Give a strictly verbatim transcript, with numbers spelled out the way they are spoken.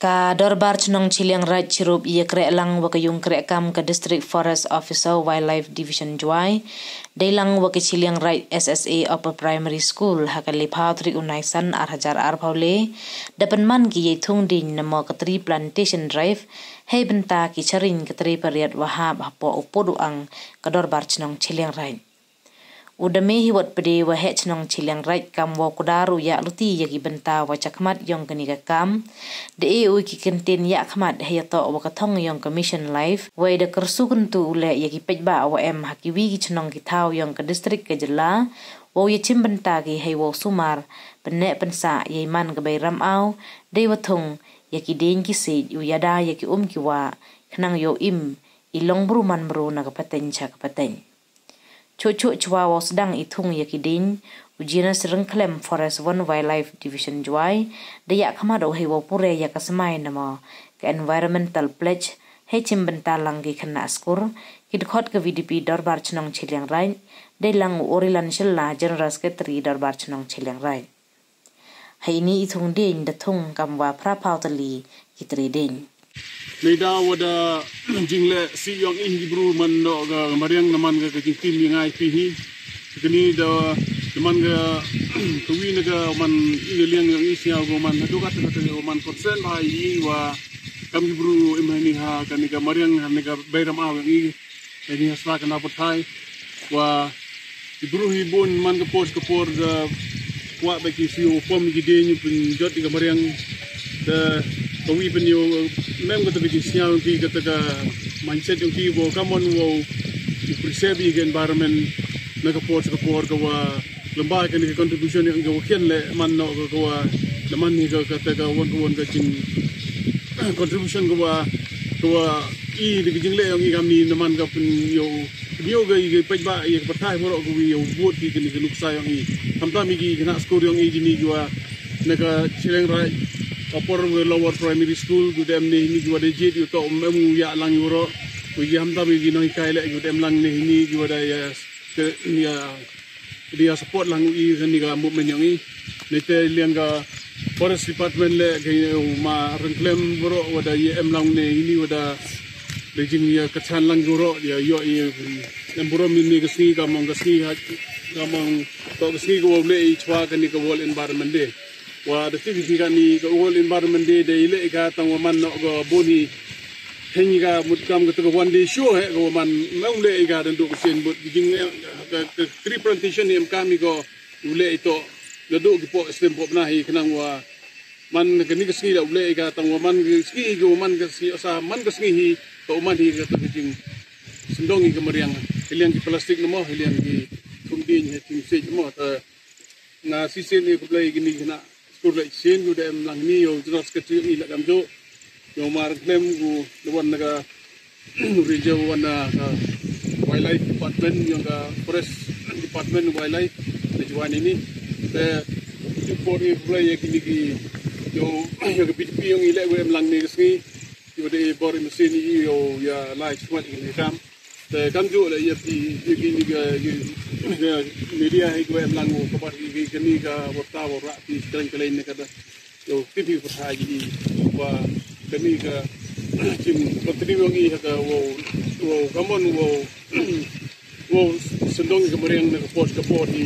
Ka Dorbar Chnong Chilliangraij chirup ya kreh lang wa ka yung kreh kam ka District Forest Officer, Wildlife Division Jowai, dei lang wa ka Chilliangraij S S A Upper Primary School ha ka lephaw tarik u Naisan ar hajar arphaw le, da pynman ki yei thung dieñ namo ka Tree Plantation Drive, hei bynta ki chariñ ka Tree Pariat wa hap hapoh u pud u ang ka Dorbar Chnong Chilliangraij. U Dame Hiwot Pde wa heh chnong Chilliangraij kam wow kudar u yah luti ya ki bynta wa chakhmat yong kani ka kam. Da e u ki kyntien yah khmat hei yatoh wa ka thong yong ka Mission Life, wei da kyrsu kyntu u leh ya ki paidbah wa em ha kiwi ki chnong ki thaw yong ka district ka jylla, wow ya chim bynta ki hei wow sumar, pynneh pynsah yei man ka bei ramaw, dei wa thung ya ki dieñ ki siej, u yada ya ki um ki wah, khnang yow im i long bru man bru na ka pateng cha ka pateng. Chuh chuh chwa wow sdang i thung ya ki dieñ, u Janus Ryngkhlem, Forest One Wildlife Division Jowai, da yah khmat u hei wow pure ya ka smai namo ka Environmental Pledge, hei chim bynta lang ki khynnah skur, ki dkhot ka V D P Dorbar Chnong Chilliangraij, dei lang u Orilan Shylla, General Secretary Dorbar Chnong Chilliangraij. Hei ini i thung dieñ da thung kam wa phraphaw tylli ki trei dieñ. Neida wa da jingleh si yong i ki bru man noh ka mariang na man ka, ka jingtim ya ngai phi hi. Kani da, da man ka, kawi na ka man i na liang yong i sia ko man hadu ka ta ka man concern ba i wa kam ki bru im hani ha kani ka mariang hani ka bei ramaw yong i. Ini hasla ka na pathai. Wa, i bru hi bun man ka por ka por da kwah ba ki siew pom ki dieñ pynjot i ka mariang. Da kawi pynyoh mem ka ta ka jingsngew ki ka ta ka mindset yong ki wow kamon wow preserve i ka environment na ka por ka por ka wa lamba kani ka contribution yong ka wa khian le man noh ka, ka wa la man hi ka, ka ta ka wan ka wan ka jing contribution ka wa, ka wa i da ka jingleh yong i kam ni na man ka pynyoh, pynyoh ka i ka paidbah i ka pathai waroh ka wi yow vote ki kani ka nuksa yong i. Hamtam i ki khynnah skur yong i kini ki wa na ka Chilliangraij Upper Lower Primary School, ku dem ni ni ki wa da jied yow toh mem u yah lang i waroh. Wi ki hamtam i ki nonghikai le ki wa dem lang ni ni ki wa da ya, ya Dia support lang i kani ka movement yong i. Neite liang ka Forest Department le ka i u ma Ryngkhlem waroh wa da ya em lang ne ini wa da le jing ya ka chan lang waroh ya yoh i em burom ini ka sngi ka mong ka sngi ha, ka mong to ka sngi ka wow le i chwa kani ka World Environment Day. Wa da ti ki kani ka World Environment Day da i le i ka tang wa man noh ka bun i. Hynñi ka mut kam ka ta ka one day show he ka wa man mong le i ka da duk sien but jing, eh, ka, ka tree plantation em kam i ko u le i to da duk ki po stem po na hi khnang wa man kani ka sngi da u le i ka tang wa man ka sngi i ko man ka sngi sa man ka sngi hi to man hi ka ta ka jing sendong i ka mariang. Hiliang ki plastik namo, hiliang ki thung dieñ he thung sej namo ta. Nga sisien i ku play kini khynnah skur le sien ku da em lang ni yow General Secretary i la kam jo. Yow ma Ryngkhlem ku da wan na ka region wan na ka Wildlife Department, yow ka Forest Department Wildlife da wan ini. Te i por i ku play ya kini ki yow ya ka B D P yong i le ku em lang ni ka sngi. Yow da i bor i mesin i yow ya lai chmat i ni kam. Te kam ju le ya pi ya kini ka, ya, ya media hi ko em lang ko bar ki, ki, kani ka warta wa ra pi kren kalen ne ka da. Yow ti pi pathai ki wa kani ka jing continue yong i ha ka wow, wow kamon wow, wow sendong ka mariang ne ka pot ka pot i